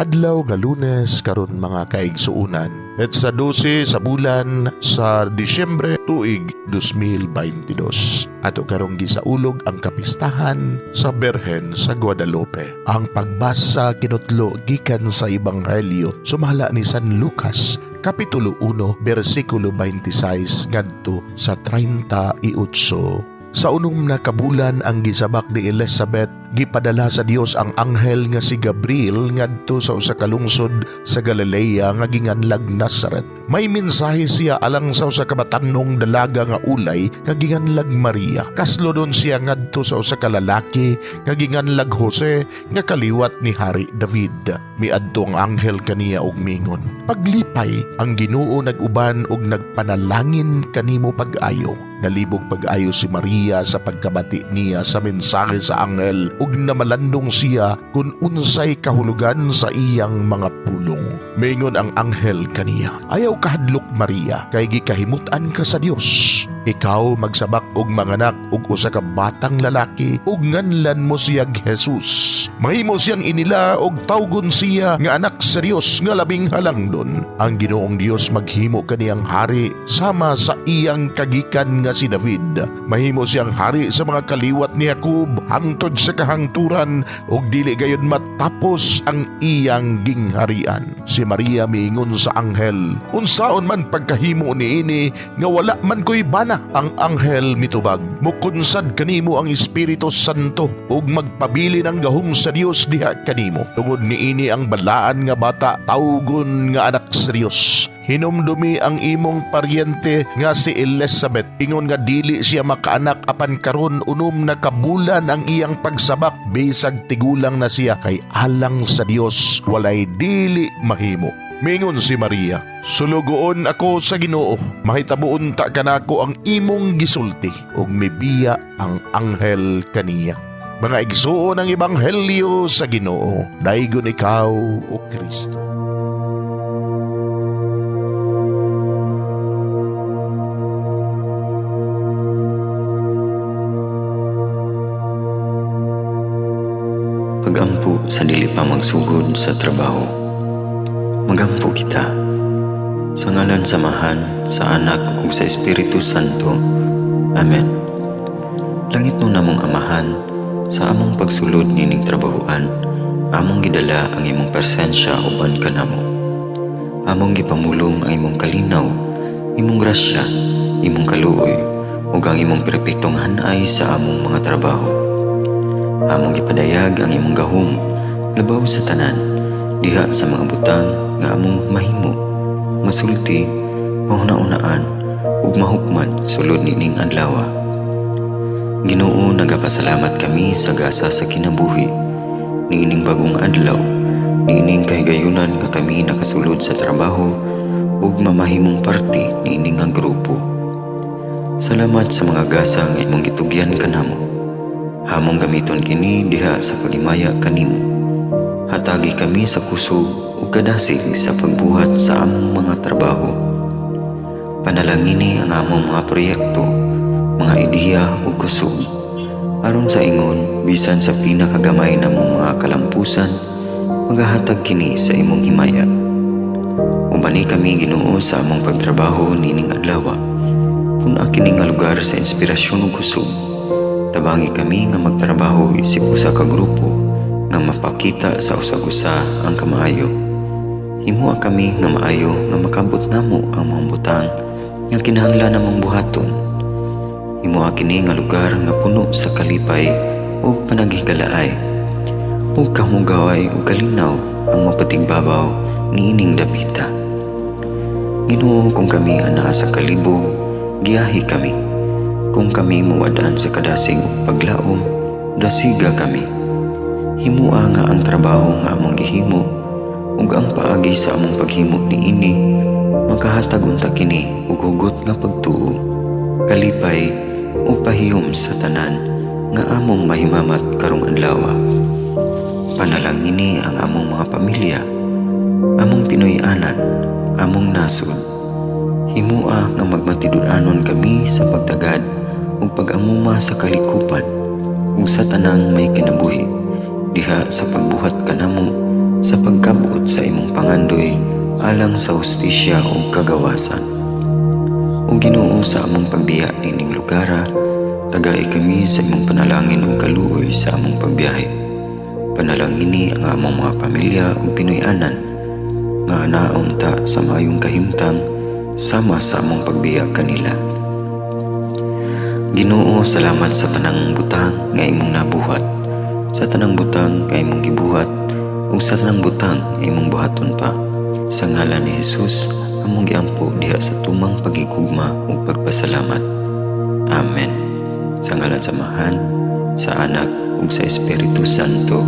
Adlaw nga Lunes karon, mga kaigsuunan. At sa 12 sa bulan sa Disyembre, tuig 2022. Ato karong gisaulog ang kapistahan sa Berhen sa Guadalupe. Ang pagbasa kinutlo gikan sa Ebanghelyo sumala ni San Lucas, Kapitulo 1, bersikulo 26 ngadto sa 38. Sa unom na kabulan ang gisabak ni Elizabeth, gipadala sa Dios ang anghel nga si Gabriel ngadto sa usa ka lungsod sa Galilea nga ginganlag Nazaret. May mensahe siya alang sa usa ka batan-ong dalaga nga ulay nga ginganlag Maria. Kaslodon siya ngadto sa usa ka lalaki nga ginganlag Jose nga kaliwat ni Hari David. Miadto ang anghel kaniya og mingon, "Paglipay, ang Ginoo nag-uban ug nagpanalangin kanimo pag-ayo." Nalibog pag-ayo si Maria sa pagkabati niya sa mensahe sa anghel ug namalandong siya kung unsay kahulugan sa iyang mga pulong. Mingon ang anghel kaniya, "Ayaw kahadlok, Maria, kay gikahimutan ka sa Dios. Ikaw magsabak og manganak og usa ka batang lalaki ug nganlan mo siya Jesus. Mahimo siyang inila og tawgon siya nga anak sa Dios nga labing halangdon. Ang Ginoong Dios maghimo kaniyang hari sama sa iyang kagikan nga si David. Mahimo siyang hari sa mga kaliwat ni Jacob hangtod sa kahangturan ug dili gayud matapos ang iyang gingharian." Si Maria miingon sa anghel, "Unsaon man pagkahimo niini nga wala man ko'y bana?" Ang anghel mitubag, "Mukunsad kanimo ang Espiritu Santo ug magpabilin ang gahom sa Dios diha kanimo. Tungod niini ang balaan nga bata tawgon nga anak sa Dios. Hinumdumi ang imong paryente nga si Elizabeth. Ingon nga dili siya makaanak, apan karon 6 na kabulan ang iyang pagsabak bisag tigulang na siya, kay alang sa Dios walay dili mahimo." Mingon si Maria, "Sulugoon ako sa Ginoo. Mahitabo unta kanako ang imong gisulti." Ug mibiya ang anghel kaniya. Mga igsuon, ang ebanghelyo sa Ginoo. Daygon ikaw, o Kristo. Pagampo sa dili pa magsugod sa trabaho. Magampo kita. Sa ngalan sa Amahan, sa Anak ug sa Espiritu Santo. Amen. Langitnon namong Amahan, sa among pagsulod nining trabahoan, among gidala ang imong presensya uban kanamo. Among gipamulong ang imong kalinaw, imong grasya, imong kaluoy, ug ang imong perpektong hanay sa among mga trabaho. Among gipadayag ang imong gahom labaw sa tanan diha sa mga butang nga among mahimo, masulti, mahuna-unaan ug mahukman sulod nining adlaw. Ginoo, nagapasalamat kami sa gasa sa kinabuhi niining bagong adlaw, niining kahigayunan nga kami nakasulod sa trabaho ug mamahimong parte niini nga grupo. Salamat sa mga gasa nga imong gitugyan kanamo. Among gamiton kini diha sa paghimaya kanimo. Hatagi kami sa kusog ug kadasig sa pagbuhat sa among mga trabaho. Panalangini ang among mga proyekto, mga ideya ug kusog. Aron sa ingon, bisan sa pinakagamay namong mga kalampusan, magahatag kini sa imong himaya. Ubani kami, Ginoo, sa among pagtrabaho nining adlaw. Pun-a kini nga lugar sa inspirasyon ug kusog. Tabangi kami nga magtrabaho isip usa ka grupo nga mapakita sa usag-usa ang kamaayo. Himoa kami nga maayo nga makabot namo ang mga butang nga kinahanglan namong buhaton. Himoa kini nga lugar nga puno sa kalipay ug panaghigalaay. Ug kahugaway ug kalinaw ang mapatigbabaw niining dapita. Ginoo, kung kami anaa sa kalibog, giyahi kami. Kung kami muwad-an sa kadasig ug paglaom, dasiga kami. Himoa nga ang trabaho nga among gihimo ug ang paagi sa among paghimo niini makahatag unta kini og hugot nga pagtuo, kalipay ug pahiyom sa tanan nga among mahimamat karong adlaw. Panalangini ang among mga pamilya, among Pinoy-anan, among nasod. Himoa nga magmatinud-anon kami sa pagtagad ug pag-amuma sa kalikupan ug sa tanang may kinabuhi diha sa pagbuhat kanamo sa pagkabot sa imong pangandoy alang sa hustisya ug kagawasan. O Ginoo, sa among pagbiya niining lugara, tagai kami sa imong panalangin ug kaluoy sa among pagbiyahe. Panalangini ang among mga pamilya ug Pinoy-anan nga anaon ta sa maayong kahimtang sama sa among pagbiya kanila. Ginoo, salamat sa tanang butang nga imong nabuhat, sa tanang butang nga imong gibuhat, ug sa tanang butang nga imong buhaton pa. Sa ngalan ni Jesus, among giampo diha sa tumang paghigugma ug pagpasalamat. Amen. Sa ngalan sa Amahan, sa Anak ug sa Espiritu Santo.